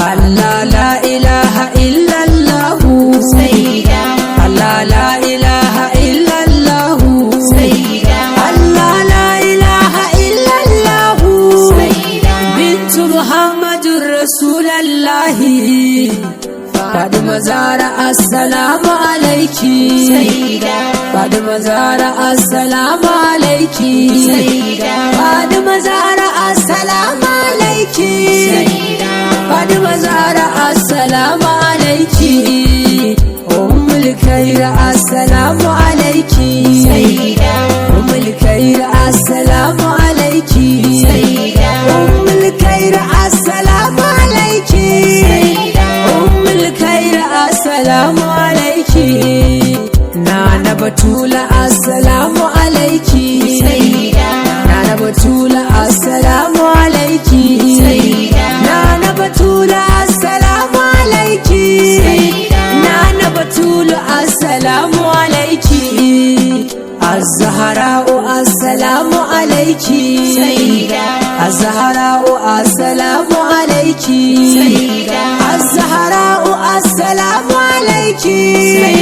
Allah la ilaha illallahu. Sayyida. Allah la ilaha illallahu. Sayyida. Allah la ilaha illallahu. Sayyida. Bintu Muhammadun Rasulallahi. Fatima Zara, assalamu alaiki. Sayyida. Fatima Zara, assalamu alaiki. Sayyida. Fatima Zara, assalamu alaiki. Sayyida. Fatima Zara, assalamu alaiki. Ummul Khair, assalamu alaiki. Sayyida. Ummul Khair, assalamu alaiki. Sayyida. Ummul Khair, assalamu alaiki. Sayyida. Ummul Khair, assalamu alaiki. Nana Batula, assalamu alaiki. Sayyida. Nana Batula, assalamu alaiki. Sayyida. Nana Batula, assalamu alaiki. Sayyida. Nana Batula, assalamu alaiki. Az-Zahra'u, assalamu alaiki. Sayyida. Az-Zahra'u, assalamu alaiki. Sayyida. Az-Zahra'u, assalamu alaiki. Sayyida.